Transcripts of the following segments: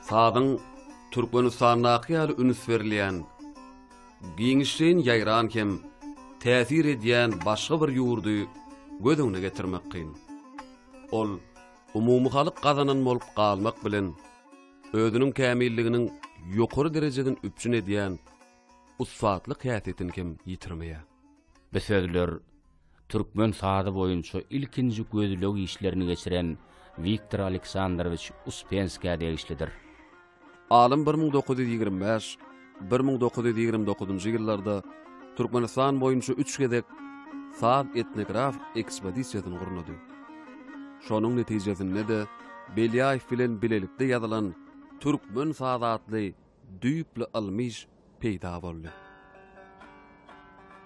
Sazyň Türkmenistandaky ýaly üns berilýän, giňişleýin ýaýran hem täsir edýän başga bir ýurdy göz öňüne getirmek kyn. Ol umumyhalk gazanan bolup galmak bilen, özüniň kämilliginiň ýokary derejesini üpjün edýän ussatlyk häsiýetini hem ýitirmeýär. Bu sözler türkmen sazy boýunça ilkinji gözleg işlerini geçiren Wiktor Aleksandrowiç Uspenskä degişlidir. Alym 1925, 1929-njy ýyllarda Türkmenistan boýunça üç gezek saz etnografik ekspedisiýasyny gurnady. Şonuň netijesinde-de Belýaýew bilen bilelikde ýazylan Türkmen sazy atly düýpli ylmy iş peýda boldy.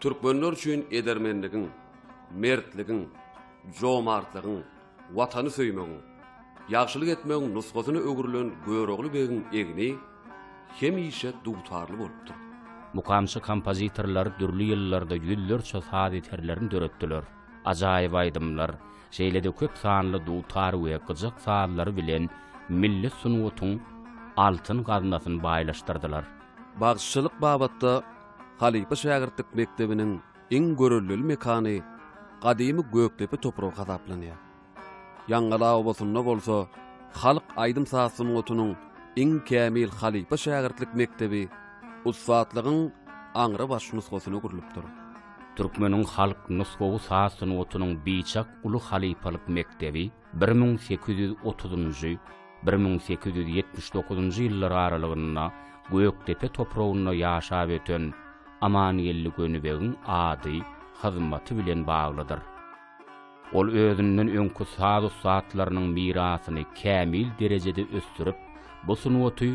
Türkmenler üçin edermenligiň, mertligiň, jomartlygyň, Watany söýmegiň, ýagşylyk etmegiň nusgasyna öwrülen Görogly begiň egni hemişe dutarly bolupdyr. Mukamçy kompozitorlar dürli ýyllarda ýüzlerçe saz eserlerini döretdiler. Ajaýyp aýdymlar, şeýle-de köp sanly dutar we gyjak sazlary bilen milli sungatyň altyn gaznasyny baýlaşdyrdylar. Bagşyçylyk babatda halypa-şägirtlik mekdebiniň iň göreldeli mekany gadymy Gökdepe topragy hasaplanýar. Ýaňgala obasynda bolsa halk aýdym-saz sungatynyň iň kämil halypa-şägirtlik mekdebi ussatlygyň aňrybaş nusgasyna öwrülipdir. Türkmeniň halk nusgawy saz sungatynyň biçak uly halypalyk mekdebi 1830-njy, 1879-njy ýyllar aralygynda Gökdepe topragynda ýaşap öten Amangeldi Gönübegiň ady, hyzmaty bilen baglydyr. Ol özünden öňki saz ussatlarynyň mirasyny kämil derejede ösdürip, bu sungaty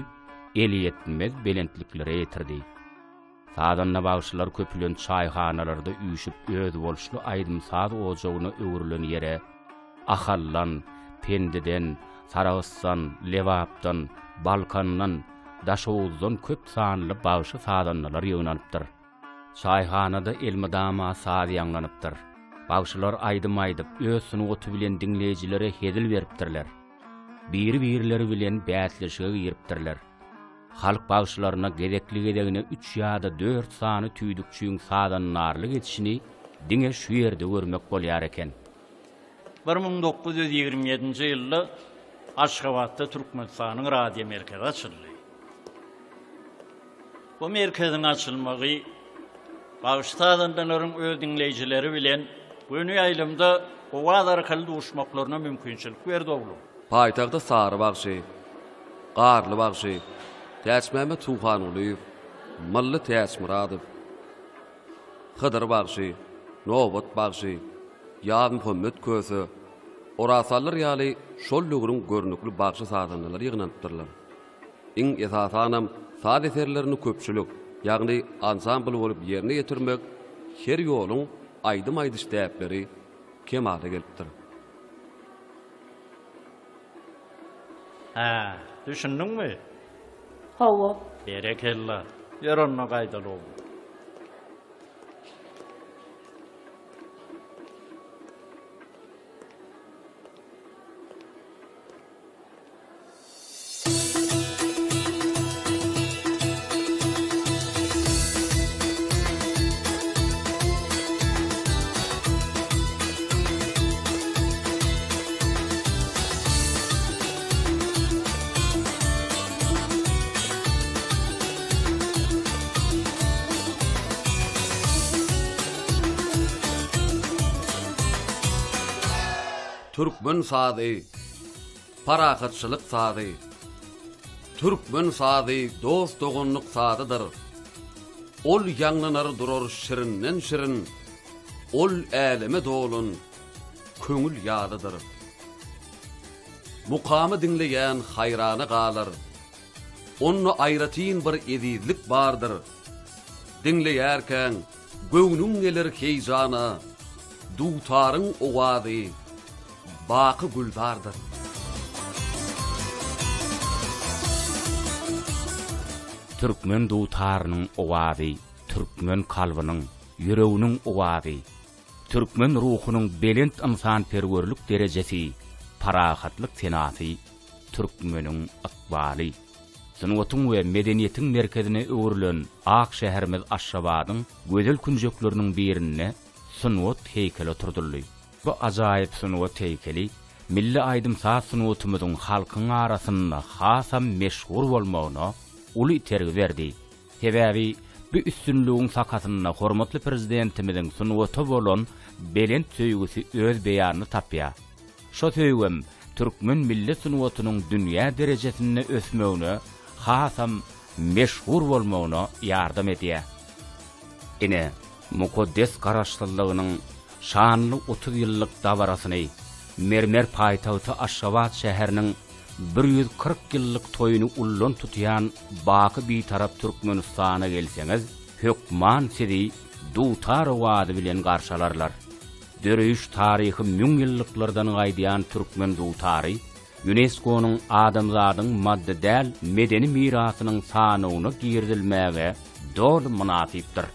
elýetmez belentliklere ýetirdi. Sazanda bagşylar köpülen çaýhanalarda üýşüp özboluşly aýdym-saz ojagyna öwrülen ýere Ahaldan, Pendiden, Sarahsdan, Lebapdan, Balkandan, Daşoguzdan köp sanly bagşy-sazandalar ýygnanypdyr. Çaýhanada elmydama saz ýaňlanypdyr. Bagşylar aýdym aýdyp, öz sungaty bilen diňleýjilere hezil beripdirler. Biri-birleri bilen bäsleşige giripdirler. Halk bagşylaryna gezekli-gezegine üç ýa-da dört sany tüýdükçiň sazandarlyk edişini diňe şu ýerde görmek bolýar eken. 1927-nji ýylda Aşgabatda Türkmenistanyň radiomerkezi açyldy. Bu merkeziň açylmagy bagşy-sazandalaryň öz diňleýjileri bilen göni ýaýlymda owaz arkaly duşmaklaryna mümkinçilik berdi oglum. Paýtagta Sary bagşy, Garly bagşy, Täçmämmet Suhangulyýew, Mylly Täçmyradow, Hydyr bagşy, Nobat bagşy, Ýazmuhammet Köse, Oraz Salyr ýaly şol döwrüň görnükli bagşy-sazandalary ýygnanypdyrlar. Iň esasanam saz eserlerini köpçülik, ýagny ansambl bolup ýerine ýetirmek her ýoluň aýdym aýdyş däpleri kemala gelipdir. Hä, düşündiňmi? Hawa. Berekella. Ýör onda gaýdaly oglum. Türkmen sazy Parahatçylyk sazy. Türkmen sazy dost-doganlyk sazydyr. Ol ýaňlanar durar şirinden-şirin, Ol äleme dolan köňül ýazydyr. Mukamy diňleýän haýrana galar, Onda aýratyn bir ezizlik bardyr. Diňleýärkäň, göwnüň geler heýjana, Dutaryň owazy baky gülzardyr. Türkmen dutarynyň owazy türkmen kalbynyň, ýüreginiň owazy, türkmen ruhunyň belent ynsanperwerlik derejesi, parahatlyk senasy, türkmeniň ykbaly. Sungatyň we medeniýetiň merkezine öwrülen ak şäherimiz Aşgabadyň gözel künjekleriniň birinde sungat heýkeli oturdyldy. Bu ajaýyp sungat heýkeli milli aýdym-saz sungatymyzyň halkyň arasynda hasam meşhur bolmagyna uly itergi berdi. Sebäbi bu üstünligiň sakasynda hormatly Prezidentimiziň sungata bolan belent söýgüsi öz beýanyny tapýar. Şo söýgem türkmen milli sungatynyň dünýä derejesinde ösmegine, hasam meşhur bolmagyna ýardam edýär. Ine, mukaddes Garaşsyzlygynyň şanly 30 ýyllyk dabarasyny, mermer paýtagty Aşgabat şäheriniň 140 ýyllyk toýuny ullan tutýan baky Bitarap Türkmenistana gelseňiz, hökman sizi dutar owazy bilen garşy alarlar. Döreýiş taryhy müňýyllyklardan gaýdýan türkmen dutary Ýunesko-nyň adamzadyň maddy däl medeni mirasynyň sanawyna girizilmäge doly mynasypdyr.